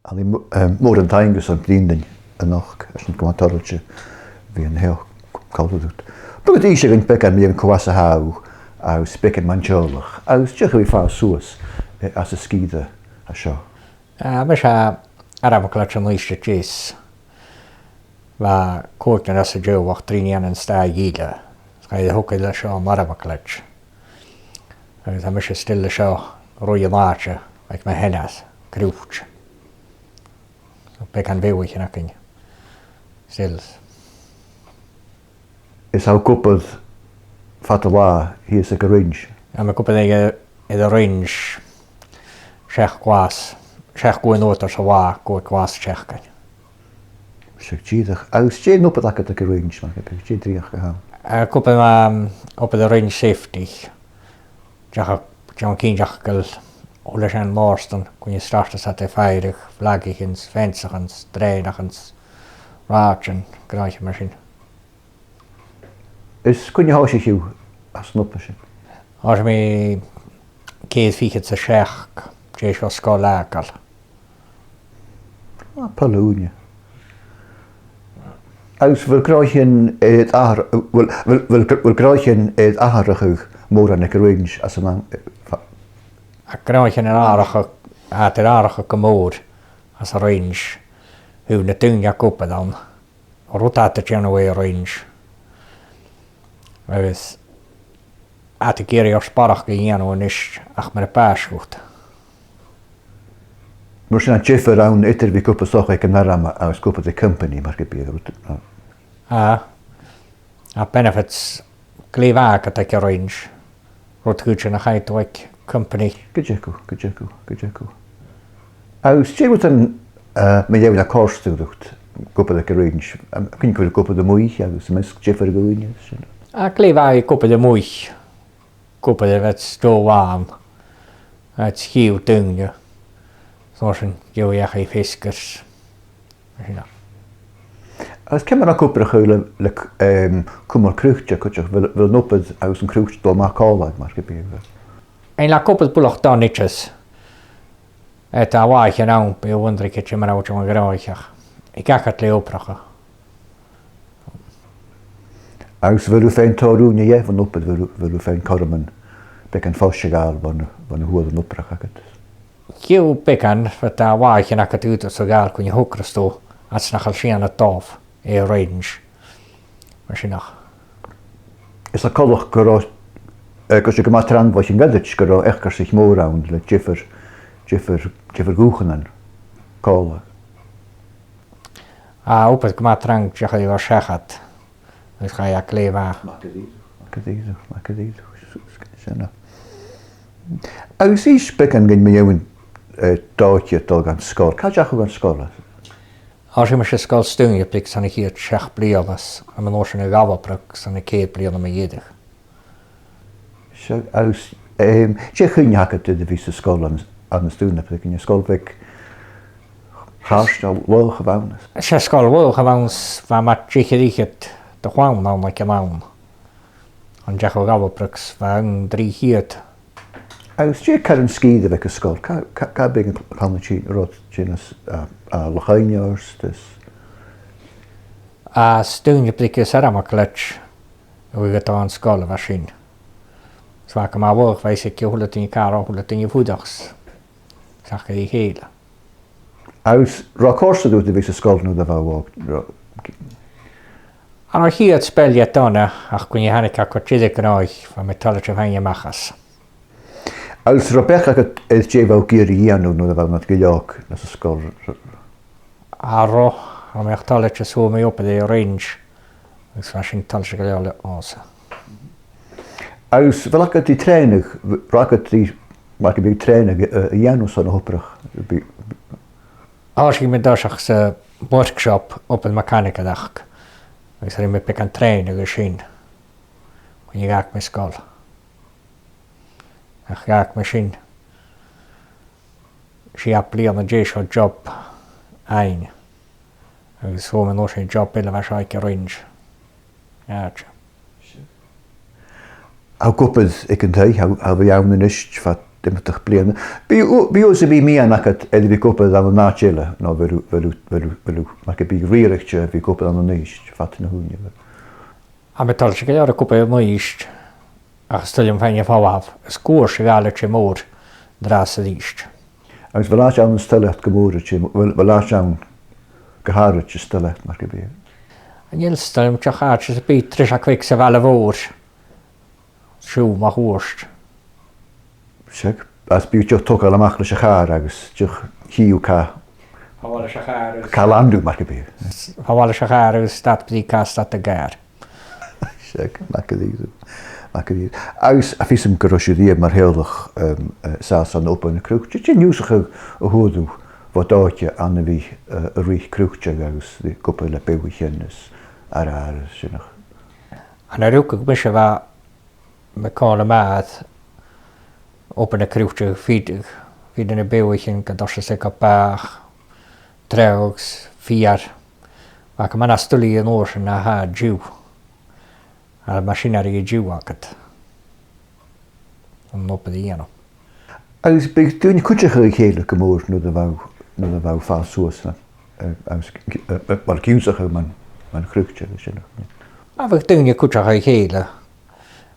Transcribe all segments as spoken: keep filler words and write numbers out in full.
Tha mi mo-, eh, mòran taing airson bruidhinn a-nochd, 's tha sinn gu math toilichte a bhith an seo còmhla riut. Am bi thu ag innse dhuinn beagan mu dheidhinn cò às a tha thu, agus beagan mun teaghlach, agus dè chaidh a dhèanamh suas, eh, às an sgìre a tha seo? Ah, tha mise à Armaglaid an Uibhist a Deas. Bha còignear às an Dùbhlachd, trì nigheanan às an Dàil Ghille. Is chaidh a thogail an seo ann an Armaglaid. Agus tha mise still an seo, roimhe an àite, aig mo sheanair, Cruit. So beagan bheathaichean againn still. Is tha thu ag obair fad an latha shìos aig an Range? Tha mi ag obair aig, aig an Range seachd latha, seachd uairean an uair sa latha, còig latha sa t-seachdain. Seadh, dìreach. Agus dè an obair agad aig an Range, mar gum biodh, dè an dreuchd a th' ann? Eh, ag obair, um, obair air Range Safety. Dìreach, dìreach cinnteach gu bheil a h-uile sìon làidir, gun a start às a dhèidh, faireachdainn, flagaichean, feansaichean, trèanaichean, rathaidean, gnothaichean mar sin. Is cuin a thòisich thu às an obair sin? Thòisich mi ceithir fichead 's a seachd, dè seòrsa sgoil fhàgail. Ah, peil ùine. Agus a bheil gnothaichean air atharrachadh, a bheil, a bheil, a bheil, a bheil gnothaichean air atharrachadh mòran aig an Range às an àm, eh, fa- Tha gnothaichean air atharrachadh, tha iad air atharrachadh gu mòr às an Range, bho na daoine a tha ag obair ann. Rud a tha iad a' dèanamh air an Range. Agus tha iad ag iarraidh ort barrachd a dhèanamh a-nis ach mura b' àbhaist dhut. Mar sin, an diofar ann eadar a bhith ag obair 's dòcha aig an arm agus ag obair aig companaidh, mar gum biodh, rud, no? Ah. Tha benefits glè mhath agad aig an Range. Rud a chuireas tu aig companaidh. Gu dearbh, gu dearbh, gu dearbh. Agus dè rud a, eh, mu dheidhinn a' chòrsa a tha thu ag obair aig an Range, am, cuin a bheil thu ag obair a-muigh agus am measg diofar dhaoine, sin? Ah, glè mhath ag obair a-muigh, ag obair a bheil deagh mhath ann, agus chì thu daoine, 's an uair sin gheibh thu dhachaigh feasgar. Sin e. Agus ciamar a tha obair a' chùl le, le, em, cumail croite cuideachd, a bheil, a bheil an obair agus an croit a' dol math còmhla, mar gum biodh? An latha obair buileach dona idir. Eh, tha làithean ann, bidh thu a' wonderigeadh ciamar a tha thu a' dèanamh an gnothaichean. Tha e agad le obrachadh. Agus a bheil thu a' faighinn tòrr ùine dheth bhon obair, a bheil, a bheil thu a' faighinn cothroman beagan fois a ghabhail bhon, bhon a fhuair an obrach agad? Gheibh thu beagan, bha, tha làithean agad ùghdarras a ghabhail gun a thogras tu, às nach eil sìon a' dol air an Range. Mar sin, ach. Is tha coltach gun robh, eh, gun robh sibh gu math trang bho chionn ghoirid, gun robh eacarsaich mhòr ann le diofar, diofar, diofar dhùthchannan còmhla. Tha obair gu math trang dìreach air a thoirt seachad. Agus chaidh e glè mhath. Math dha-rìribh, math dha-rìribh, math dha-rìribh. Sin e. Agus innis beagan dhuinn mu dheidhinn, eh, d' òige a' dol dhan sgoil. Càit an deach thu dhan sgoil? Thòisich mise an sgoil Steòrnabhagh son a' chiad seachd bliadhna, 's an uair sin a Dhàlabroig son a' chiad bhliadhna mu dheireadh. Seadh, agus, em, dè a' chuimhne a th' agad air a bhith san sgoil ann, ann an Steòrnabhagh, an e sgoil bheag ceart no laghach a bh' ann? 'S e sgoil laghach a bh' ann, 's bha mu dheich air fhichead de chlann ann aig an àm. An deach a Dhàlabroig, 's bha ann trì cheud. Agus dè car an sgìre a bh' aig an sgoil? Cà, cà, cà b' e an clann a tha sin, rud sin às, à, à Loch Aibhneadh, às, às Steòrnabhagh, às Armaglaid, a bhiodh a' dol dhan sgoil a bha sin. 'S bha e gu math laghach, bha fhios aig a h-uile duine càit an robh a h-uile duine a' fuireach, 's, 's a h-uile càil. Agus an robh e a' còrdadh riut a bhith san sgoil nuair a bha thu òg, an robh? An robh a' chiad spell dheth dona, ach gun a thàinig e gu deireadh an òige, bha mi toilichte faighinn a-mach às. Agus an robh beachd agad air dè bha thu ag iarraidh a dhèanamh nuair a bha thu nad ghuth òg anns an sgoil? Cha robh, cha robh mi ach toilichte 's fhuair mi obair air an Range, agus bha sin toilichte gu leòr dhòmhsa. Agus a bheil agad ri trèanadh, a bheil agad ri, mar gum biodh, trèanadh, eh, a dhèanamh son na h-obrach? Bidh, bidh- Thòisich mi an toiseach sa workshop obair mechanical, agus rinn mi beagan trèanadh an sin, gun a dh'fhàg mi an sgoil. Ach dh'fhàg mi sin, sia bliadhna deiseil job fhaighinn, agus fhuair mi an uair sin job eile, bha seo aig an Range. Àite. Tha thu ag obair aig an taigh, tha, tha thu ann a-nis fad Dè mu dheidhinn bliadhna? Bidh thu, bidh thu, 's bidh miann agad air a bhith ag obair ann an àite eile, no bheil thu, bheil thu, bheil thu, bheil thu, mar gum biodh, riaraichte a bhith ag obair ann an Uibhist, fad na h-ùine? Tha mi toilichte gu leòr ag obair ann an Uibhist, ach is toil leam faighinn a' falbh, is cùis a ghabhail air tè mòr an-dràsta 's a-rithist. Agus bheil àite ann as toil leat gu mòr air tè, bheil, bheil àite ann gu h-àraid as toil leat, mar gum biodh? Chan eil, 's toil leam dìreach àite sam bith, treis a' chaitheamh sa bhaile mhòr. Siud mun cuairt. Seadh, agus bidh thu a' togail a-mach leis a' chàr agus dìreach chì thu cà... Tha mi a' falbh leis a' chàr agus... Cà landu, mar gum biodh. Tha mi a' falbh leis a' chàr agus stad brìgh, cà stad an càr. Seadh, math dha-rìribh, math dha-rìribh. Agus tha fios agam gun robh sibh riamh mar theaghlach, um, uh, sàs ann an obair na croite. Dè an ionnsachadh a fhuair thu bho d' òige ann a bhith, uh, a' ruith croite agus ag obair le beathaichean is ar, ar, sin a... An uair a rugadh mise bha mi còmhla ri m' athair, obair na croite, feed, feed na beathaichean, gun toirt às a' chop bàth, treabhadh, feur. Bha e gu math nas duilghe an uair sin na tha e an-diugh. Tha maisinearaidh an-diugh agad an obair a dhèanamh. Agus am biodh daoine a' cuideachadh a chèile gu mòr nuair a bha, nuair a bha thu a' fàs suas na, eh, agus, eh, eh, mar ag ionnsachadh mun, mun chroite agus sin? Bhiodh daoine a' cuideachadh a chèile,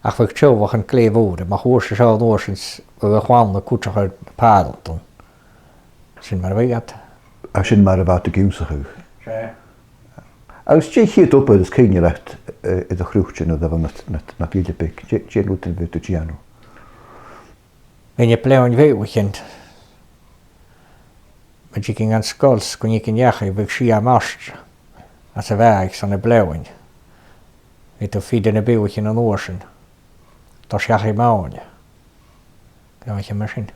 ach bhiodh teaghlaichean glè mhòr, mun cuairt seo an uair sin, bhiodh a' chlann a' cuideachadh na pàrantan. Sin mar a bhiodh iad. Agus sin mar a bha iad ag ionnsachadh. 'S e. Agus dè a' chiad obair as cuimhne leat, eh, air a' chroite nuair a bha thu nad, nad, nad gille beag? Dè, dè an rud a bhiodh tu a' dèanamh? Bhiodh mi a' bleoghainn bheathaichean. Mun tigeadh mi dhan sgoil 's gun tigeadh mi dhachaigh, bhiodh sìth mhairt anns a' bhàgh 's mi a' bleoghainn. Bhiodh tu a' feed na beathaichean an uair sin. Toirt dhachaigh mòine. Gun robh e mar sin.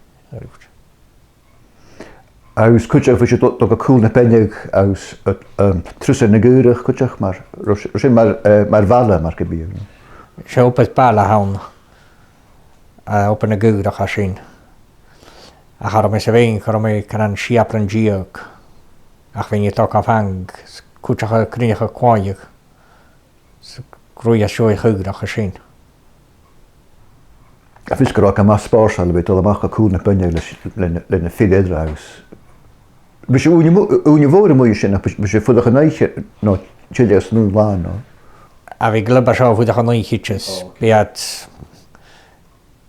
Agus cuideachd bha sibh a' dol, dol gu Cùl na Beinne agus, eh, um, Trusadh nan Caorach cuideachd mar, robh, robh sin mar, eh, mar bhaile, mar gum biodh, no? 'S e obair bhaile a th' ann, eh, obair nan caorach a tha sin. Ach cha robh mi sa Bheinn, cha robh mi ach ann sia bliadhna deug. Ach bha mi a' togail fang, cuideachd a' cruinneachadh claidheamh. 'S a' ruith às dèidh chaorach a tha sin. Tha fios gun robh e gu math spòrsail a bhith a' dol a-mach gu Cùl na Beinne leis, le, le, le na fir eile agus... Bha sibh ùine mo-, ùine mhòr a-muigh an sin, ach bha, bha sibh a' fuireach an oidhche, no tilleadh san aon là, no? A bhith glè mhath seo a' fuireach an oidhche, is bhiodh iad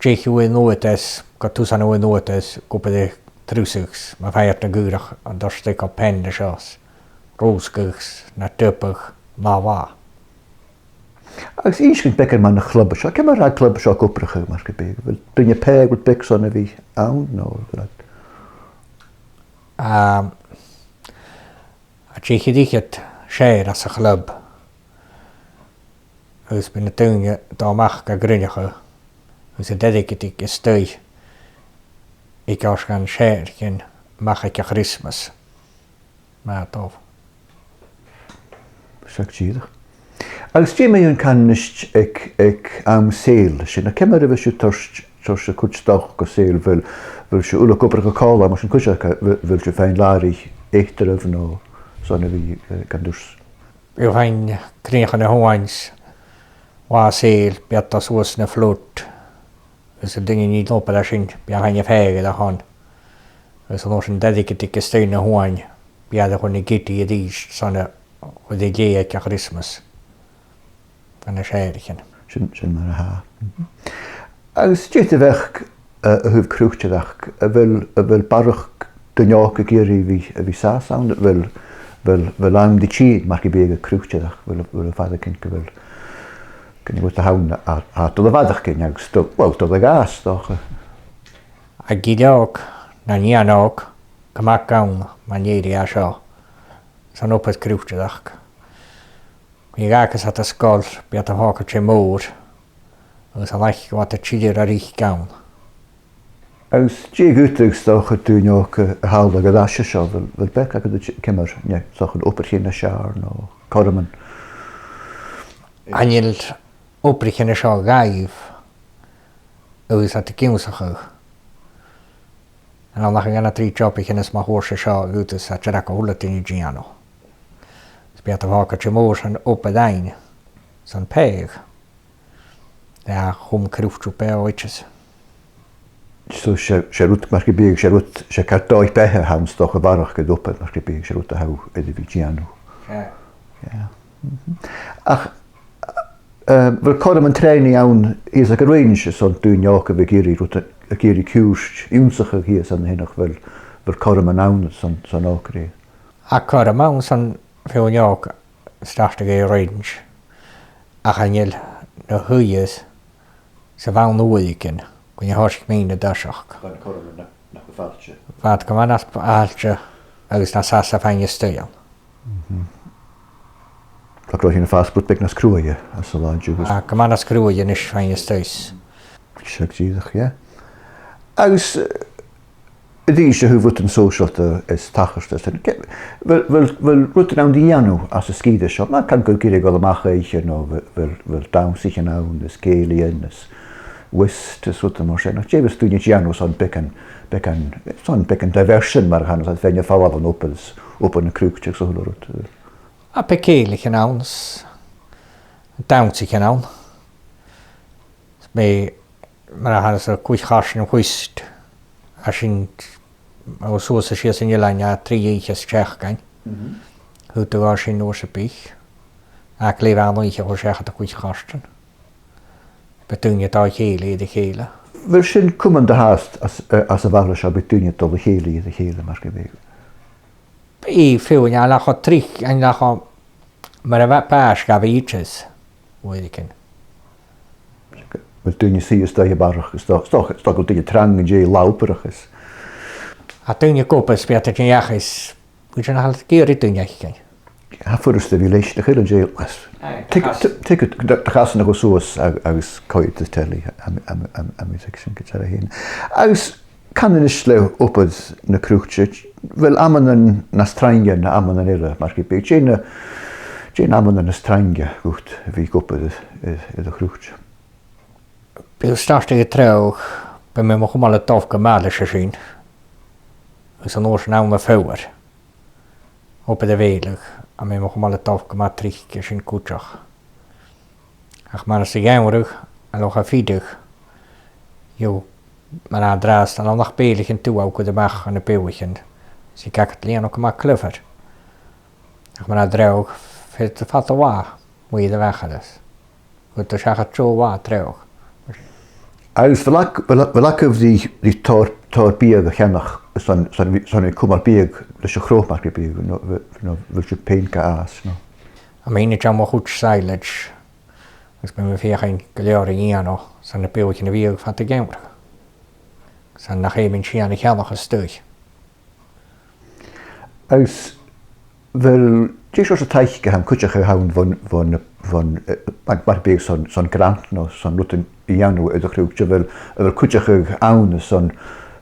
deich uairean an uair, gu tùs an uair an uair, ag obair air trusadh, ma bha iad nan caorach, an toirt a-steach gu peann an seo, rùsgadh, na dubadh, ma bha. Agus innis dhuinn beagan mun a' chlub seo. Ciamar a tha an club seo ag obrachadh, mar gum biodh? A bheil daoine a' pàigheadh rud beag son a bhith ann, no a bheil iad... Um, tha deich air fhichead sèithear anns a' chlub. Agus bidh na daoine a' dol a-mach ga chruinneachadh, agus an deireadh a' tighinn a-staigh aig àrd-sgoil nan sèithear a-mach aig a' Christmas. Math dha-rìribh. Seadh, dìreach. Agus dè mu dheidhinn, can, a-nis aig, aig àm sèileadh sin, ciamar a bhiodh sibh a' toirt, toirt a' chuid stoc gu sèileadh? A bheil, a bheil sibh uile ag obrachadh còmhla mar sin cuideachd, a bheil, a bheil sibh a' faighinn làraich eatarra no son a bhith, eh, gan toirt? Bidh mi a' faighinn cruinneachadh na h-uain, latha sèileadh, bidh iad a' dol suas na float. Agus an duine a nì an obair sin, bidh e a' faighinn a' phàigheadh a th' ann. Agus an uair sin an deireadh a' tighinn a-staigh na h-uain, bidh iad a' cur nan giotaí a-rithist son a chur an dèidh aig a' Christmas. Dha na sèithrichean. Sin, sin mar a tha. Agus dè do bheachd, eh, a thaobh croitearachd, a bheil, a bheil barrachd daoine òga ag iarraidh a bhith, a bhith an sàs ann? A bheil, a bheil, a bheil àm ri tighinn, mar gum biodh, aig croitearachd? A bheil, a bheil thu a' faireachdainn gu bheil, gun robh daoine a th' ann a, a, a tha a' dol a bharrachd agus a' dol, uill, a' dol a dh'fhàs, 's dòcha? Aig gille òg, no nighean òg, gu math gann mun èirigh a tha seo, san obair croitearachd. Bidh iad a' dol gu sgoil, bidh iad a' fàgail tè mòr, agus an ath-oidhche bidh iad a' tilleadh ri ruith gann. Agus dè dh'fhaodadh, 's dòcha, daoine òga a thàladh air ais an seo? A bheil, a bheil beachd agad air ciamar, no, 's dòcha, obraichean nas fheàrr no cothroman? Chan eil obraichean an seo dhaibh, agus iad ag ionnsachadh. An ann ach an dà no trì job a chì sinn mun cuairt an seo, agus tha e dìreach a h-uile duine a' dèanamh. Is bidh iad a' fàgail tè mòr san obair fhaighinn, san pàigheadh. Tha e a' cur croit gu beò idir. 'S So 's e, 's e rud mar gum biodh, 's e rud, 's e car dòigh-beatha a th' ann 's dòcha a bharrachd air obair mar gum biodh, 's e rud a tha thu air a bhith a' dèanamh. Yeah. Yeah. Mhm. Ach, eh, a bheil cothrom an trèanaidh ann shìos aig an Range airson daoine òga a bhith ag iarraidh rud, ag iarraidh cuairt ionnsachadh shìos an sin, a bheil, a bheil cothrom ann airson, son òigridh? Tha cothrom ann son feadhainn òg a start aig an Range, ach chan eil na shuidheachaidhean sa bhann uaireigin gun a thoirt mi na dòigh. Bha an cothrom na, nach bi fàilte. Bha e gu math nas fàilte agus nas fhasa faighinn a-staigh ann. Mhm. Tha cruaidh na fàsbaid beag nas cruaidhe anns an là an-diugh. Tha gu math nas cruaidhe a-nis faighinn a-staigh. Seadh, dìreach, yeah. Agus, eh, a-rithist, a thaobh rudan sòisealta is tachartasan. Ge-, a bheil, a bheil, a bheil rudan ann ri dhèanamh anns an sgìre seo? Mar, can, gu ruige a dhol a-mach oidhche no a bheil, a bheil, a bheil dannsaichean ann is cèilidhean is whist is rudan mar sin. Ach dè bhios daoine a' dèanamh son beagan, beagan, son beagan diversion mar a chanas iad, faighinn air falbh bhon obair is obair na croite agus a h-uile rud? Tha beagan cèilidhean ann is dannsaichean ann. Is mi, mar a chanas iad, a' cur caraidean whist, a tha sin, a tha suas is sìos an eilean, trì oidhchean sa t-seachdain. Mhm. Thug thu dha sin uair sam bith. Ach le bhith ann oidhche a chur seachad a' cur caraidean. Bidh daoine a' dol a chèilidh ri chèile. A bheil sin a' cumail an-dràsta às, eh, às a' bhaile seo, bidh daoine a' dol a chèilidh ri chèile mar gum biodh? Bidh feadhainn, a' dol a chèilidh, a' dol mar a bha pàiste a bhith idir, uaireigin. A bheil daoine suidhe a-staigh a bharrachd, is dòcha, is dòcha, is dòcha gu bheil daoine trang an-dè le obair ach is. Tha daoine ag obair is bidh iad a' dèanamh oidhche is, bidh sin a' dol gu ìre daoine fhaicinn. Tha furasta a bhith leis na chuirean an-dè, is. Aye, tig, tha tig, tig, tha, tha casan a' dol suas ag-, agus coimhead an telly, am, am, am, am, am, am, am, am, am, agus Can a-nis le obair na croite, a bheil amannan nas trainge na amannan eile, mar gum biodh, dè na, dè na h-amannan as trainge dhut a bhith ag obair air, air, air a' chroit? Bidh start aig an treabhadh, bidh mi a' cumail an dubh gu math leis a sin, agus an uair sin ann am foghar. Obair a' bhèileadh, tha mi a' cumail an dubh gu math tric an sin cuideachd. Ach mar as a' gheamhradh, a' luchd a' phiotaidh, gheibh, mar an-dràsta, an ann nach bèileadh an dubh a' cur a-mach anns na beathaichean, 's i gad lìonadh gu math cliobhair. Ach mar an-dràsta, feumaidh tu fada a bhith, mu dheidhinn a' mhachaire. Cuir thu seachad deagh bhàrr treabhadh. Agus a bheil ag-, a bheil, a bheil agaibh ri, ri tòrr, tòrr biadh a cheannach son, son, son a bhith a' cumail biadh leis a' chrodh, mar gum biodh, no, no a bheil sibh fhèin ga fhàs, no? Tha mi fhìn a' dèanamh mo chuid silage, agus bidh mi a' feuchainn gu leòr a dhèanamh son na beathaichean a bhiadh fad a' gheamhraidh. Son nach fheum mi an t-sian a cheannach a-staigh. Agus a bheil, dè seòrsa taic a th' ann cuideachd a th' ann bhon, bhon, bhon, eh, mar, mar a bhiodh son, son grant no son rudan a dhèanamh air a' chroit, a bheil, a bheil cuideachadh ann son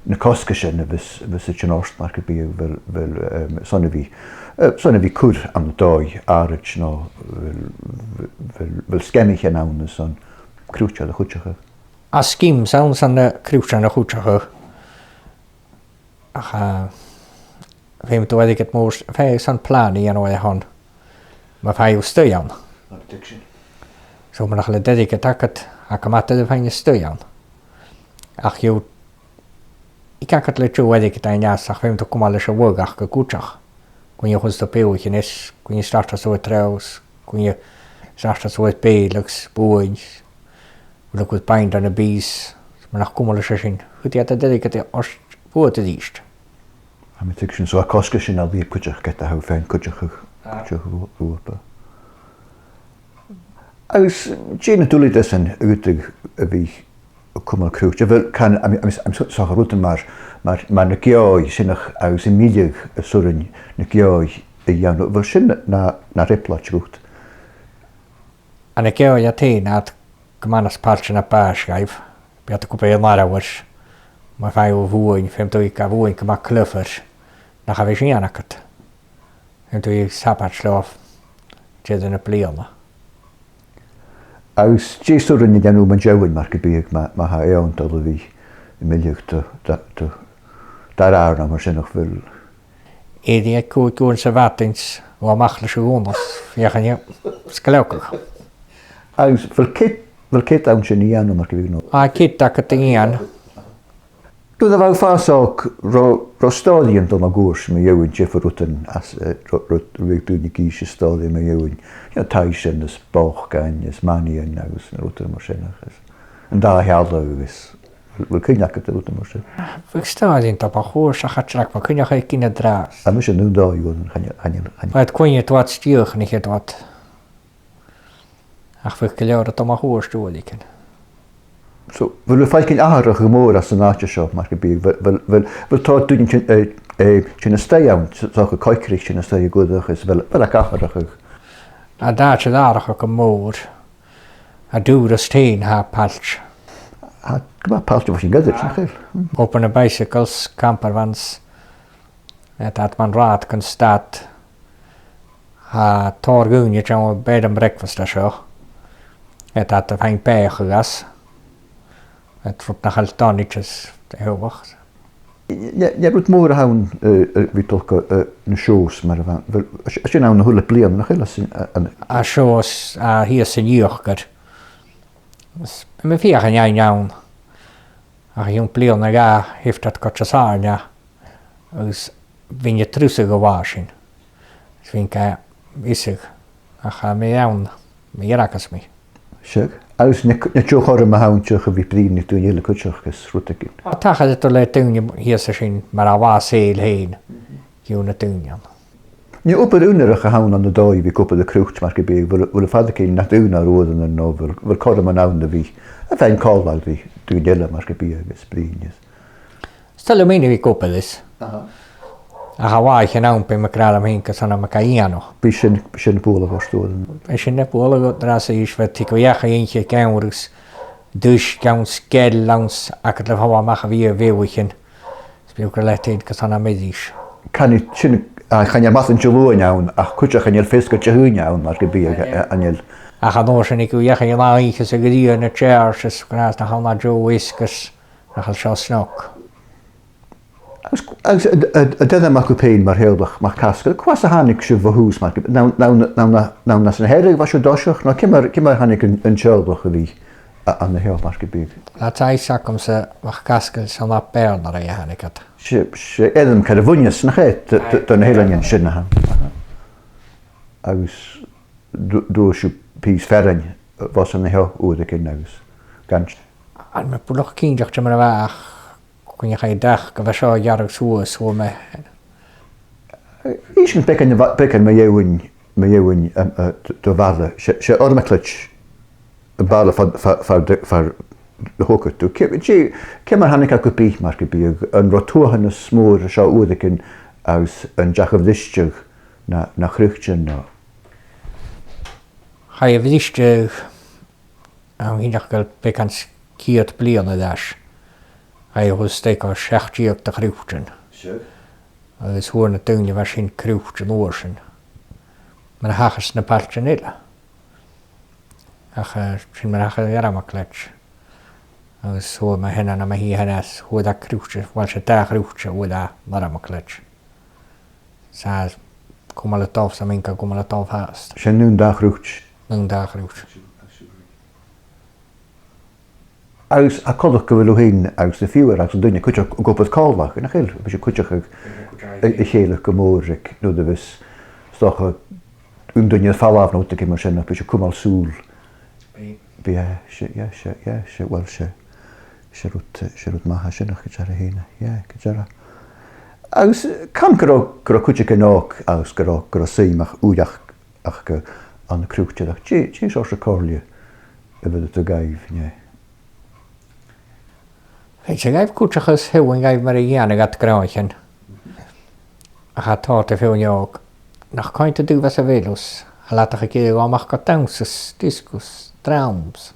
na cosgaisean a bhios, a bhios a' tighinn ort, mar gum biodh, a bheil, a bheil, em, son a bhith, eh, son a bhith cur ann an dòigh àraid no a bheil, a bheil, a bheil sgeamaichean ann son croitean a chuideachadh? Tha schemes ann son na croitean a chuideachadh. Ach, eh, feumaidh tu airgead mòr, feumaidh son plana a dhèanamh air a shon, ma tha thu a-staigh ann. An addiction. So mura h-eil an t-airgead agad, tha e gu math doirbh faighinn a-staigh ann. Ach gheibh, gheibh agad le deagh airgead fhaighinn às, ach feumaidh tu cumail leis a' bhuaidh aca cuideachd. Cuin a chuireas tu beathaichean air, cuin a startas tu air treabhadh, cuin a startas tu air bèileadh, buain, a bheil thu a' cur bind ann am bìos, mura cumail leis a sin, chuidicheas an t-airgead ort bhuaidh a-rithist. Tha mi a' tuigsinn, so tha cosgaisean a' lìonadh cuideachd ged a tha thu faighinn cuideachadh, ah, cuideachadh bhu-, bhuapa. Agus dè na duilgheadasan a dh'fhaodadh a bhith a' cumail croit? A bheil, can, a, a, a, so, so rudan mar, mar, mar na geòidh, sin a ch-, agus am milleadh as urrainn na geòidh a dhèanamh, a bheil sin na, na, na replaid dhut? Ann an geòidh a tha iad gu math nas pailte na b' fheàrr dhaibh, bidh iad gu bhith an àireamh, ma tha thu a' bhuain, feumaidh tu a bhith ga bhuain gu math cliobhair, nach bi sìon agad. Feumaidh tu a bhith a' sabaid leotha deireadh na bliadhna. Agus dè as urrainn a dhèanamh mun deidhinn, mar gum biodh, ma, ma tha eun a' dol a bhith a' milleadh do, do, do, do dh'àrna mar sin, a bheil? Èirigh còig uairean sa mhadainn, a-mach leis a' ghunna, feuchainn e sgleogach. Agus a bheil cead, a bheil cead ann sin a dhèanamh, mar gum biodh, no? Tha cead agad a dhèanamh. Nuair a bha thu a' fàs òg, robh, robh stòiridhean a' dol mun cuairt mu dheidhinn diofar rudan às, eh, ro-, ro-, robh daoine ag innse stòiridhean mu dheidhinn, you know, taibhsean is bòcain is manaidhean agus na rudan mar sin agus an dà shealladh agus, a bheil cuimhne agad air rudan mar sin? Bhiodh stòiridhean dom mun cuairt ach cha do rinn mi cuimhneachadh air gin an-dràsta. Tha mise an dòchas gun chan eil, chan eil, chan eil. Bha iad cuimhneachadh a' dol a-steach an-diugh. Ach bhiodh gu leòr a' dol mun cuairt uaireigin. So, a bheil thu a' faicinn atharrachadh mòr anns an àite seo, mar gum biodh, a bheil, a bheil, a bheil, a bheil tòrr dhaoine a' tighinn, eh, eh, tighinn a-steach ann, so, so, a' coigrich, tighinn a-steach a dh'oideachas, a bheil, a bheil e ag atharrachadh? An t-àite ag atharrachadh gu mòr, an Dùnasd fhèin, tha pailt. Tha, gu math pailt, bha sin gu math, nach eil? Obair nam bicycles, camper vans, eh, tha iad mun rathad gun stad. Tha tòrr dhaoine a' dèanamh bed and breakfast an seo. Eh, tha iad a' faighinn bàthadh às. Eh, rud nach eil dona idir a-riamh. An e, an e rud mòr a th' ann, eh, eh, a bhith a' dol gu, eh, na shows mar a bha, a bheil, a bheil sin ann a h-uile bliadhna, nach eil, a sin, a, an... A shows, a, shìos an Ìochdar. Is, bha mi a' feuchainn fhaighinn ann. Ach o chionn bliadhna no dhà, thèid iad gu Disathairne, agus bhithinn a' trusadh a' bhàthadh sin. Is bhithinn ga fhiosrachadh, ach tha mi ann, ma dh'fhairgeas mi. Seadh. Agus an e, an e deagh chothrom a th' ann, deagh a bhith a' bruidhinn ri daoine eile cuideachd is rudeigin? Tha, tha, tha, tha, le daoine shìos an sin, mar a bha saoil fhèin, gu na daoine ann. An e obair aonaranach a th' ann ann an dòigh a bhith ag obair le croit mar gum biodh, a bheil, a bheil thu a' faireachdainn nach eil aon uair an, no a bheil, a bheil cothrom ann a bhith a' faighinn còmhla ri daoine eile mar gum biodh agus bruidhinn is... Is toil leam fhìn a bhith ag obair is. Aha. Ach a' mhòr-chuid den àm bidh mi ag ràdh leam fhìn gus an ann a bhith ga dhèanamh. Bidh sin, bidh sin a' bualadh ort uaireannan. Bidh sin a' bualadh ort an-dràsta, is bidh tu gu bhith a' dol a dh'oidhche ag amharas, duais ann, sgeul ann, agad le falbh a-mach a bhith a' bheathaichean. Is bidh gu leòr leat fhèin gus an ann a bhith. Chan eil sin, a, chan eil mathan Diluain ann, ach cuideachd chan eil feasgar Dihaoine ann, mar gum biodh, a, a, chan eil. Ach an uair sin, gu bhith a' dol a dh'oidhche 's a' ghrian a' teàrnadh, is gu robh na h-uile deagh fheasgar, nach eil seo snog. Agus, agus a, a, a, an t-ainm agaibh fhèin mar theaghlach MacAsgaill, cò às a thàinig sibh bho thùs, mar gum, an ann, an ann, an ann, an ann às an Hearadh a bha sibh an toiseach, no ciamar, ciamar a thàinig an, an teaghlach a bhith a, ann an seo, mar gum biodh? Tha taigh agamsa MacAsgaill 's ann à Beàrnaraigh a thàinig iad. 'S e, 's e ainm car a bhuineas, nach e, do, do, do na h-eileanan sin, aha. Agus d-, d' fhuair sibh pìos fearainn bhos an seo uaireigin agus gan... Chan eil mi buileach cinnteach dè mar a bha, ach cuimhneachadh mi dìreach gu bheil seo a' gearradh suas, fhuair mi. Innis beagan, beagan mu dheidhinn, mu dheidhinn, um, uh, do, do bhaile. 'S e, 's e Ormacleit am baile far, far, far, far, far a thog thu. Cia, cia, ciamar a thàinig e gu bith, mar gum biodh, an robh tuathanas mòr an seo uaireigin agus an deach a bhristeadh na, na croitean, no? Chaidh a bhristeadh, tha mi cinnteach gu bheil beagan 's ceud bliadhna air ais. Chaidh a chur a-steach air seachd deug de chroitean. Sure. Agus fhuair na daoine a bha sin croit an uair sin. Mar a thachras na pailtean eile. Ach, eh, sin mar a thachair Ormacleit. Agus fhuair mo sheanair nam thaigh fhèin, fhuair e croit, uill, 's e dà chroit a fhuair e an Ormacleit. 'S a' cumail a' dol, 's a' mhìneachadh cumail a' dol fhathast. 'S e an aon dà chroit. An aon dà chroit. Agus tha coltach gu bheil thu fhèin agus do phiuthar agus an duine cuideachd ag obair còmhla, nach eil? Bidh sibh cuideachd a', a', a' chèilidh gu mòr aig, nuair a bhios, 's dòcha, aon duine air falbh no rudeigin mar sin, ach bidh sibh a' cumail sùil. Bidh. Bidh, eh, 's e, yeah, 's e, yeah, 's e, uill, 's e, 's e rud, eh, 's e rud math a tha sin, ach gu dearbh fhèin, yeah, gu dearbh. Agus, eh, can gun robh, gun robh cuideigin òg agus gun robh, gun robh suim aca, ùidh aca, aca ann an croitearachd. Dè, dè seòrsa comhairle a bheireadh tu dhaibh, an e? Bheireadh dhaibh cuideachadh is tha mi a' faicinn dhaibh mar a dhèanadh iad gnothaichean. Ach tha tòrr de dhaoine òg nach coimhead a-riamh às a' bheil iad, a' leudachadh gu bheil iad a' dol a-mach gu dannsas, discos, drams.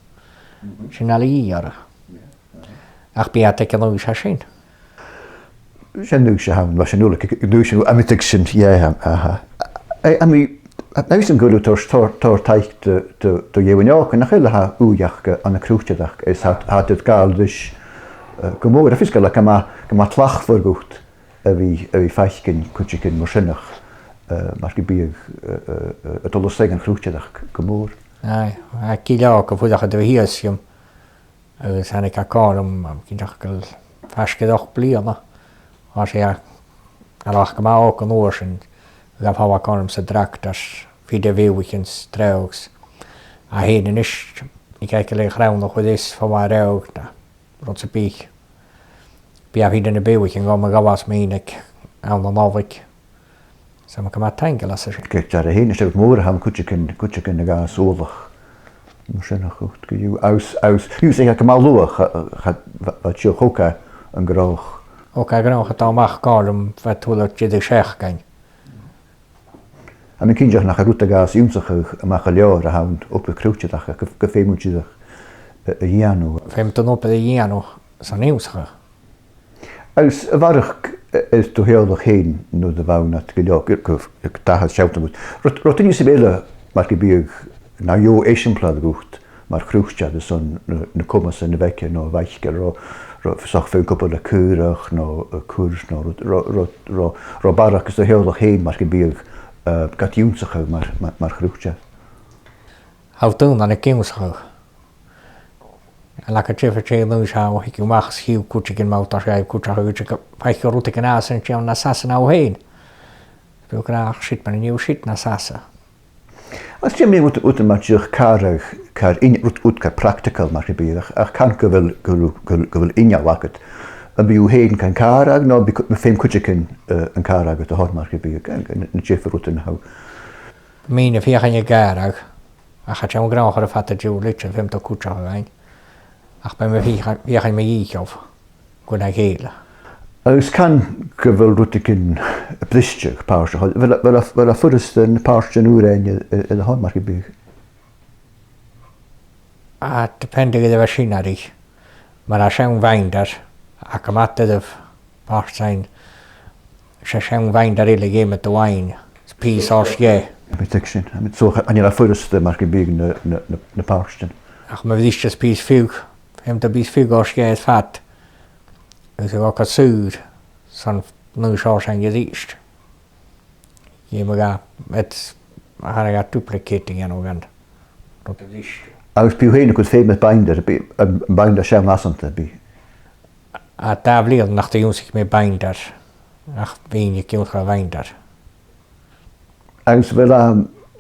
Mhm. Sin a tha iad ag iarraidh. Yeah, uh-huh. Ach bidh iad aig an aois sin. 'S e an aois a th' ann, mar sin, uile, an aois sin, a' mhiotagan sin, yeah, aha. Eh, a bheil, nach eil fhios agam gu bheil thu a' toirt, toirt, toirt taic do, do, do dhaoine òga, nach eil, a tha ùidh aca ann an croitearachd, is tha, tha iad a' gabhail ris, eh, gu mòr, tha fhios gu bheil e gu math, gu math tlachdmhor dhut a bhith, a bhith a' faicinn cuideigin mar sin, eh, mar gum biodh, eh, eh, eh, a' dol a-steach dhan chroitearachd gu mòr. Aye, aye, gu leòr, gu bheil iad a' fuireach a' dol shìos dhomh. Agus thàinig e còmhla rium, um, cinnteach gu bheil faisg air ochd bliadhna. Bha e, a, a bha gu math òg an uair sin, ghabh e a-mach orm san tractar, fear de bhiadhaichean 's treabhadh 's. Ach fhèin a-nis, chan eil e a' creidsinn nach eil fhios far a bheil an treabhadh no rud sam bith. Bidh e a' faighinn na biadhaichean dhomh, ghabhas mi aig, ann an Nollaig. 'S tha mi gu math taingeil às a sin. Gu dearbh fhèin, 's e rud mòr a th' ann cuideigin, cuideigin a ghabhas uallach mar sin a chur gu, agus, agus, agus 's e gu math luath, cha, cha, bha, bha e a' tighinn an gnothach. Thog e an gnothach a-mach, gabh mo leisgeul, dìreach seachdain. Tha mi cinnteach nach e rud a ghabhas ionnsachadh a-mach gu leòr a th' ann, obair croitearachd, gu, gu feum thu dìreach a, a dhèanamh. Feum thu an obair a dhèanamh 's an ionnsachadh. Agus a bharrachd, eh, air do theaghlach fhèin nuair a bha thu nad ghinealach, gu, gu, gu dà thaobh sealltainn dhut. Robh, robh duine sam bith eile, mar gum biodh, na gheibheadh eisimpleir dhut mar chroitear airson na, na comasan a bh' aige no a bh' aice, robh, robh, 's dòcha feadhainn cupall a' caoraich no a' cur no robh, robh, robh, robh, robh barrachd air do theaghlach fhèin mar gum biodh, eh, gad ionnsachadh mar, mar, mar chroitear? Tha daoine ag ionnsachadh. An leig thu diofar tè an aois a tha thu a' tighinn a-mach 's chì thu cuideigin, ma tha thu a' dol a dh'fhaicinn cuideachd, a' faicinn rudeigin a tha san t-seann nas fhasa na thu fhèin. Bidh thu ag ràdh, siud mar a nì thu siud nas fhasa. Agus dè mu dheidhinn rud, rud mar dìreach càradh, càradh, rud, rud car practical mar gum biodh, ach, ach can gu bheil, gu, gu, gu bheil inneal agad. Am bi thu fhèin gan càradh, no am bi cu-, am feum cuideigin, eh, an càradh agad a thoirt mar gum biodh, na, na diofar rudan a tha thu? Bidh mi a' feuchainn a' càradh, ach chan eil an gnothach air fad an-diugh, leis gu bheil mi a' cuideachadh ann. Ach bidh mi a' feuchainn, feuchainn mu dhìcheall, gu na chèile. Agus can gu bheil rudeigin a' briseadh pàirt a thoirt, a bheil, a bheil, a bheil e furasta na pàirtean ùra fhaighinn air, air, air a thoirt mar gum biodh? Ah, depending air a bheil sin air. Mar a tha seann binder agam, a' dèanamh pàirt sin, 's e seann binder eile a dh'fheumas tu fhaighinn, 's pìos oirre dheth. Bidh sin, I mean, so, an e furasta mar gum biodh na, na, na, na pàirtean? Ach ma bhriseas tu pìos fiodh, feumaidh tu pìos fiodh oirre dheth air fad, agus a' gabhail saor, 's an aon seòrsa sin a-rithist. Dh'fheumadh e, it's, a tha e gu duplicate a dhèanamh dhen rud a-rithist. Agus bidh thu fhèin a' cur feum air binder, bidh, am, am binder seann fhasanta, bidh? A, dà bhliadhna nach do dh'ionnsaich mi binder, ach bhithinn ag ionnsachadh binder. Agus a bheil e,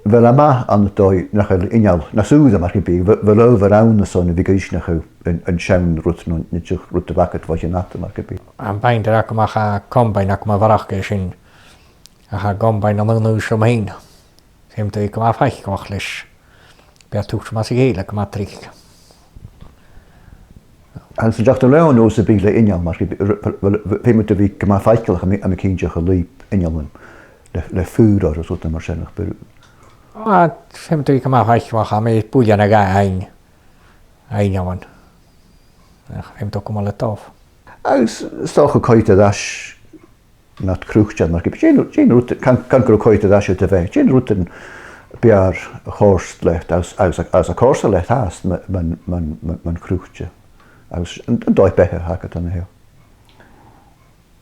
a bheil e math ann an dòigh nach eil inneal nas ùire mar gum biodh, a bheil, a bheil adhbhar ann airson a bhith ag innse an, an seann rud no an dèidh rud a bh' agad bho chionn fhada mar gum biodh? Am binder agam, ach tha combine agam a bharrachd air sin, ach tha combine an aon aois rium fhìn. Feumaidh tu bhith gu math faiceallach leis. Bidh e a' tuiteam às a chèile gu math tric. Agus an deach do leòn os a bhith le inneal, mar gum biodh, r-, r-, r-, feumaidh tu bhith gu math faiceallach, tha mi, tha mi cinnteach, a lùib innealan le, le faobhar orra is rudan mar sin, nach b' urrainn? Ah, feumaidh tu bhith gu math faiceallach, tha mi buille na dhà fhaighinn, a innealan. Ach feumaidh tu cumail le dòigh. Agus 's dòcha coimhead air ais nad chroitear, mar gum biodh, dè an, dè an rud, can, can gun robh coimhead air ais air do bheatha, dè an rud a b' fheàrr a chòrd leat, agus, agus, agus a chòrdas leat fhathast mu, mun, mun, mun, mun chroitear, agus an, an dòigh-beatha a th' agad an seo?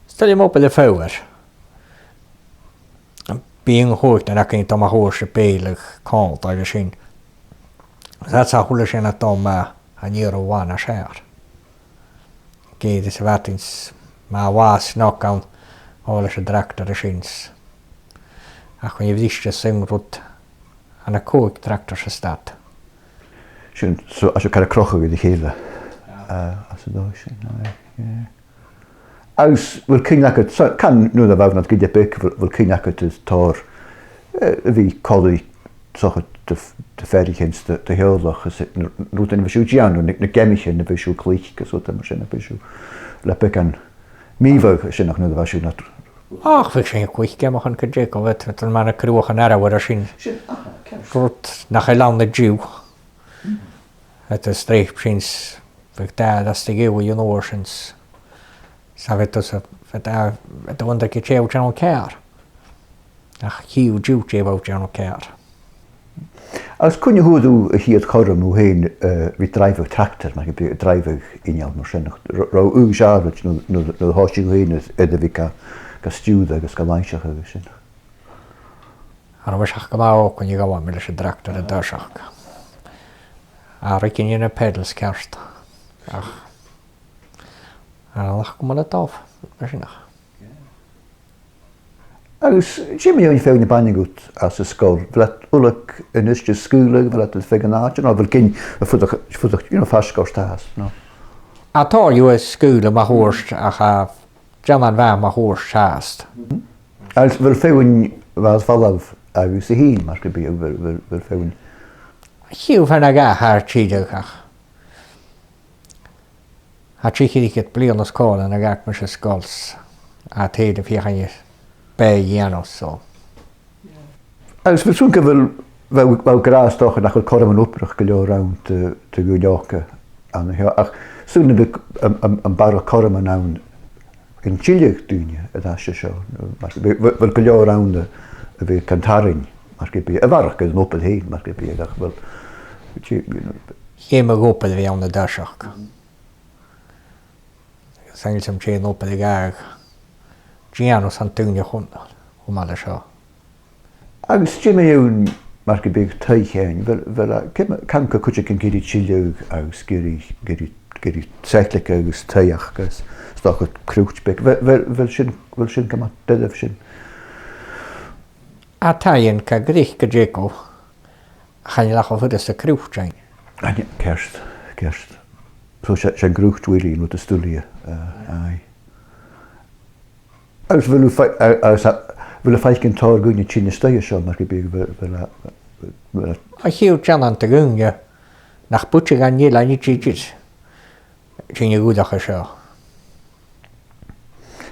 'S toil leam obair le faobhar. Bidh an còignear againn a' dol mun cuairt air beulaibh còmhla agus sin. 'S tha a h-uile sìon a' dol math, chan iarr thu a-mhàin nas fheàrr. Ged is a bha thu ins, ma bha snog ann, a' dol leis an tractar a sin 's. Ach bha mi a' briseadh aon rud, tha na còig tractars a' stad. Sin, so, a' seo car a' crochadh ri chèile. Ah. Eh, às an dòigh sin, aye, yeah. Agus a bheil cuimhne agad, so, can nuair a bha thu nad gille beag, a bheil, a bheil cuimhne agad air tòrr, eh, a bhith còmhla ri, 's dòcha, do, do pheathraichean 's do, do theaghlach, is na, na rudan a bha sibh a' dèanamh, na, na geamaichean a bha sibh a' cluich, is rudan mar sin a bha sibh le beagan mì-mhodh sin, ach nuair a bha sibh nad... Ach, bha sinn a' cluich geamaichean gu dearbh, gu bheil, mar na cruachan arbhair a sin. Sin, aha, ceart. Rud nach eil ann an-diugh. Eadar streap sin 's, bhiodh dà às a' gheamhradh an uair sin 's. 'S a bheil tusa, bheil, bheil thu an-dràsta gu dearbh a' dèanamh ceàrr. Ach chì thu an-diugh dè bha thu a' dèanamh ceàrr. Agus cuin a fhuair thu a' chiad chothrom thu fhèin, eh, ri dràibheadh tractar, mar gum biodh, dràibheadh inneal mar sin? Ro-, robh aois àraid nuair, nuair, nuair a thòisich thu fhèin air, air a bhith ga, ga stiùireadh agus ga làimhseachadh agus sin? Cha robh mise ach gu math òg nuair a ghabh mi leis an tractar an toiseach. A, ruigeadh na pedals ceart. Ach An lach gu math dubh, mar sin. Agus, dè mu dheidhinn feadhainn a b' aithne dhut às an sgoil, a bheil iad uile an uiread sgoilearach, a bheil iad feadh an àite, no a bheil gin a' fuireach, fuireach, you know, faisg air taigh, no? Tha tòrr dhiubh a' sgaoileadh mun cuairt, ach tha dàna mhath mun cuairt fhathast. Agus a bheil feadhainn a bha air falbh agus a h-aon, mar gum biodh, a bheil, a bheil, a bheil feadhainn? Chì thu feadhainn a dh'fhalbh air tilleadh ach. Tha trì fichead bliadhna is còig a dh'fhàg mise an sgoil, 's a' tilleadh feuchainn ri beatha a dhèanamh, so. Agus a bheil sibh a' smaoineachadh gu bheil, bheil, bheil gràs, 's dòcha, nach eil cothroman obrach gu leòr ann do, do dhaoine òga an seo, ach saoilidh mi gum bi am, am, am barrachd chothroman ann gun tilleadh daoine air ais an seo, mar, bheil, bheil gu leòr ann a, a bhiodh gan tarraing, mar gum biodh, a bharrachd air an obair fhèin, mar gum biodh, ach, well, you know. Chì mi gu bheil obair ann an toiseach. 'S ann gu bheil sinn a' dèanamh obair a ghabhadh dèanamh 's an duine chun, chum an seo. Agus dè mu dheidhinn, mar gum biodh, taighean, a bheil, a bheil, a, can, can gu bheil cuideigin ag iarraidh tilleadh agus ag iarraidh, ag iarraidh, ag iarraidh settleadh agus taigh aca agus 's dòcha croit beag, a bheil, a bheil, a bheil sin, a bheil sin gu math doirbh sin? Tha taighean gu tric gu dearbh, chan eil ach a' fuireach sa chroit ann. Aidh, ceart, ceart. So 's e, 's e an croit really an rud as duilghe, eh, aidh. Agus a bheil thu fa-, a, agus a bheil thu a' faicinn tòrr dhaoine a' tighinn a-staigh an seo, mar gum biodh, a bheil, a bheil, a bheil? A' chiad dèanamh de dhaoine nach buidseadh an eilean idir, idir, tighinn a dh'fhuireach an seo.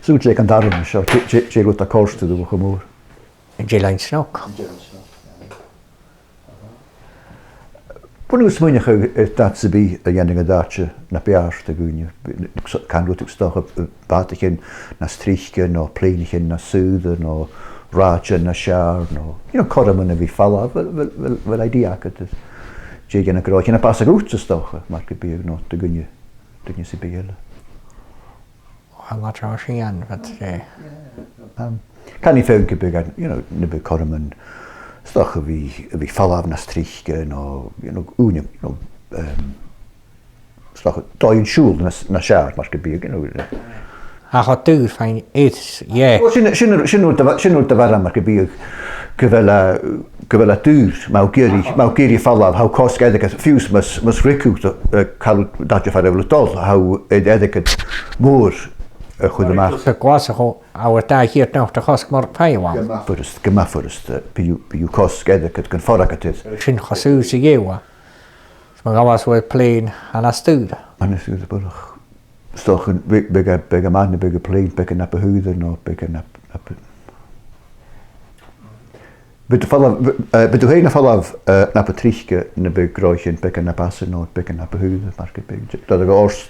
So dè an t-arm an seo, dè, dè, dè rud a chòrdas riut cho mòr? An t-eilean snog. An t-eilean snog, yeah. Bhon a bha thu a' smaoineachadh air dad sam bith a dhèanadh an t-àite na b' fheàrr do dhaoine, can rud, 's dòcha, bàtaichean nas trice, no plèanaichean nas saoire, no rathaidean nas fheàrr, no, you know, cothroman a bhith a' falbh, a bheil, a bheil, a bheil idea agad air dè dhèanadh an gnothaichean a b' fhasa dhut, 's dòcha, mar gum biodh, no do dhuine, duine sam bith eile? Well, not sure she and, but, eh. Um, can e fhèin gum biodh, you know, na b' e cothroman, 's dòcha, a bhith, a bhith a' falbh nas trice, no, you know, ùine, you know, um, 's dòcha, dòigh an siubhail nas, nas fheàrr, mar gum biodh, you know. Ach tha daoine fhèin, it's, yeah. Well, sin, sin, sin rud a bha-, sin rud a bharrachd, mar gum biodh, gu bheil e, gu bheil e daor, ma tha thu ag iarraidh, ma tha thu ag iarraidh falbh, tha thu cosg airgead, fiù 's mus, mus ruig thu, eh, càil, dad, far a bheil thu a' dol, tha thu air airgead mòr a chur a-mach. Sa Ghlaschu, tha thu air dà cheud not a chosg mar fhaighinn. Gu math furasta, gu math furasta, eh, bidh thu, bidh thu cosg airgead gun forfeidh thu. Sin cho saor 's a gheibh thu. 'S ma ghabhas thu air plèan, an-astar. An-astar, buileach. 'S dòcha, bidh, bidh, bidh am math, bidh am plèan beagan na bu shaoire no beagan na, na bu-, bidh thu a' falbh, eh, bidh thu fhèin a' falbh, eh, na bu trice, no bidh gnothaichean beagan na b' fhasa no beagan na bu shaoire, mar gum biodh, dè do ghabhas?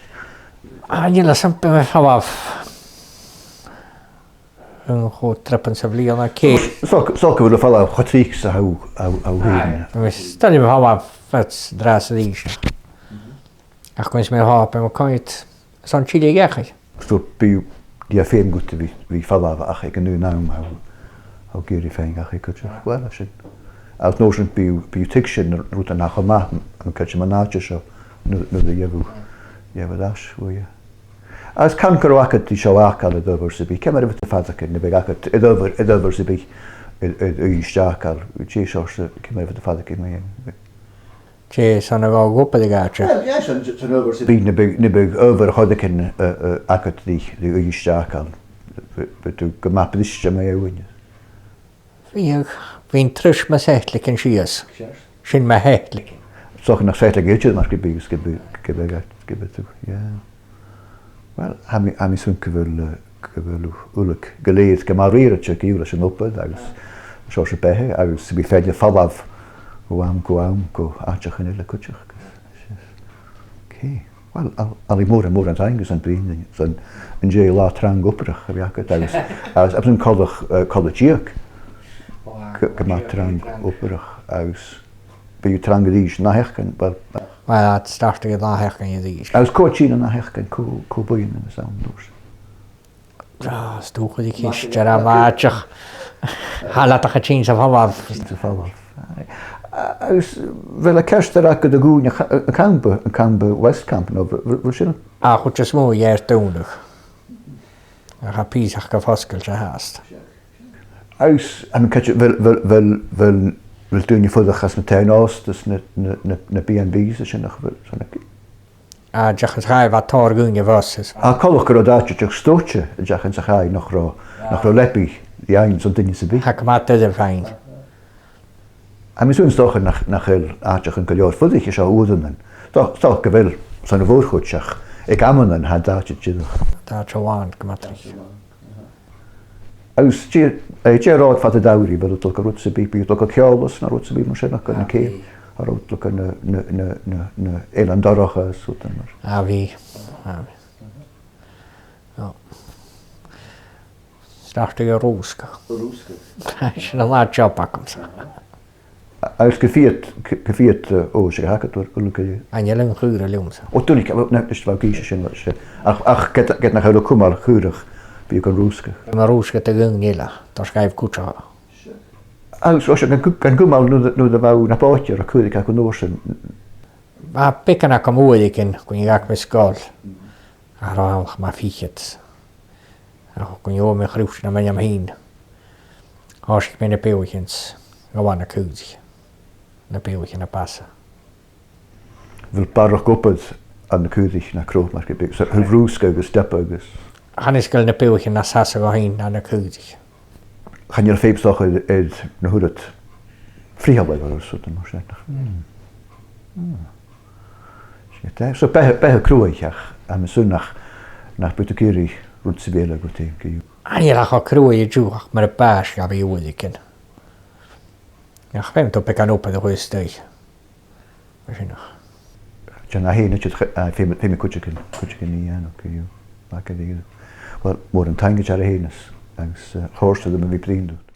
Ah, chan eil fhios agam, bidh mi a' falbh an dà thrip sa bhliadhna, ceithir. So, so gu bheil thu a' falbh cho tric 's a tha thu, tha thu, tha thu fhèin. Aye. Agus, 's toil leam a bhith a' falbh fad 's an-dràsta 's a-rithist. Ach cuimhnichidh mi, tha, bidh mi a' coimhead airson tilleadh dhachaigh. So bidh, bidh e feumail dhut a bhith, bhith a' falbh ach aig an aon àm tha thu, tha thu ag iarraidh faighinn dhachaigh cuideachd. Uill, sin. Agus an uair sin bidh, bidh thu a' tuigsinn na rudan cho math, mun cuairt mun àite seo, nuair, nuair a gheibh thu, gheibh thu air ais, uill. Agus can gun robh agad ri seo fhàgail air adhbhar sam bith, ciamar a bhiodh tu a' faireachdainn nam biodh agad air adhbhar, air adhbhar sam bith, air, air Uibhist a fhàgail, dè seòrsa, ciamar a bhiodh tu a' faireachdainn mu dheidhinn? Dè, 's ann a ghabh thu obair aig àite? Well, yeah, 's ann, 's ann adhbhar sam bith, nam biodh, nam biodh adhbhar air choreigin, eh, eh, agad ri, ri Uibhist a fhàgail, bhi-, bhiodh tu gu math briste mu dheidhinn. Bhiodh, bhithinn treis mo shettleadh sìos. Ceart. Sin mo shettleadh. 'S dòcha nach settleadh idir, mar gum biodh, gum biodh, gum biodh, gum biodh tu, yeah. Uill, tha mi, tha mi a' smaoineachadh gu bheil, eh, gu bheil uile gu lèir gu math riaraichte co-dhiù leis an obair agus seòrsa beatha agus 's e bhith feadhainn a' falbh bho àm gu àm gu àiteachan eile cuideachd. Okay. Uill, a, a bheil mòran, mòran taing airson bruidhinn airson an dèidh latha trang obrach a bhith agad agus, agus, agus an coltach, eh, coltach deug. Gu, gu math trang obrach agus bidh thu trang a-rithist an ath-sheachdain, uill. Uill, tha iad a' startadh an ath-sheachdain a-rithist. Agus cò a' tighinn an ath-sheachdain, cò, cò buidheann anns an uair sin? Ah, 's dòcha gu bheil ciste air a' bhàta. Tha leat ach a' tighinn 's a' falbh. Tighinn 's a' falbh. Aye. Agus a bheil e ceart gu robh e a' dol a dh'fhaighinn a' cha-, a' champa, a' champa West Camp, no a bheil, a bheil sin? A' chuid as motha dha na Dùnaich. Ach tha pìos aca gu fosgailte fhathast. Agus an ceart, a bheil, a bheil, a bheil, a bheil, a bheil daoine a' fuireach anns na taighean-òsta, na, na, na, na B and Bs is sin, a bheil, sin a... A, dìreach, is chaidh, bha tòrr dhaoine a bhos is... A, coltach gun robh an t-àite dìreach stoidhle, dìreach, anns a' chaidh nach robh, nach robh leabaidh a dh'fhaighinn son duine sam bith. Tha gu math duilich fhaighinn. Tha mi a' smaoineachadh nach, nach eil àiteachan gu leòr fuireach an seo uaireannan. 'S dòcha, 's dòcha gu bheil san mhòr-chuid, ach aig amannan tha an t-àite dìreach. Tha an t-àite làn gu math tric. Agus dè, eh, dè an robh fada an t-samhraidh, bha thu a' dol gu rud sam bith, bha thu a' dol gu Ceòlas no rud sam bith mar sin, gu na cèin, a bha thu a' dol gu na, na, na, na, na h-Eileanan Dorcha is rud mar sin? A bha, a bha. Ò. Start a' rùsgadh. Rùsgadh. Sin an aon job agamsa. Agus gu fiat, gu, gu fiat, eh, o, 's e gu h-àraid, uill, gu... Chan eil an caora leamsa. O, duilich, well, na, is bha gu sin, sin. Ach, ach ged, ged nach eil thu a' cumail caorach, bidh thu gan rùsgadh. Bha mi a' rùsgadh do dhaoine eile, tha sgaimh cuideachd. Agus, o, 's e, gan cu-, gan cumail nuair, nuair a bha thu na b' òige, an robh caoraich agad an uair sin? Bha beagan agam uaireigin, gun deach mi sgoil. Cha robh ann ach mu fhichead. Ach gun do ghabh mi a' chroit nam ainm fhìn, thòisich mi na beathaichean 's ghabh na caoraich, na beathaichean a' bàsachadh. A bheil barrachd obair air na caoraich no crodh mar gum biodh, 's a bheil rùsgadh agus diopadh agus... Chan eil sgoil na beathaichean nas fhasa dhomh fhìn na na caoraich. Chan eil feum 's dòcha air, air na h-uiread frithealadh agus rud mar sin, nach? Mm. Mm. Sin e. So beatha, beatha cruaidh ach, am, 's ann nach, nach biodh tu ag iarraidh rud sam bith eile gu tighinn gu... Chan eil e cho cruaidh an-diugh ach mura b' àbhaist ghabhail uaireigin. Ach feumaidh tu beagan obair a chur a-steach. Mar sin ach. Dèan e fhèin, a, feumaidh, feumaidh cuideigin, cuideigin a dhèanamh gu... Math dha-rìribh. Uill, mòran taing air a thighinn, agus, eh, chòrd e rium a bhith a' bruidhinn riut.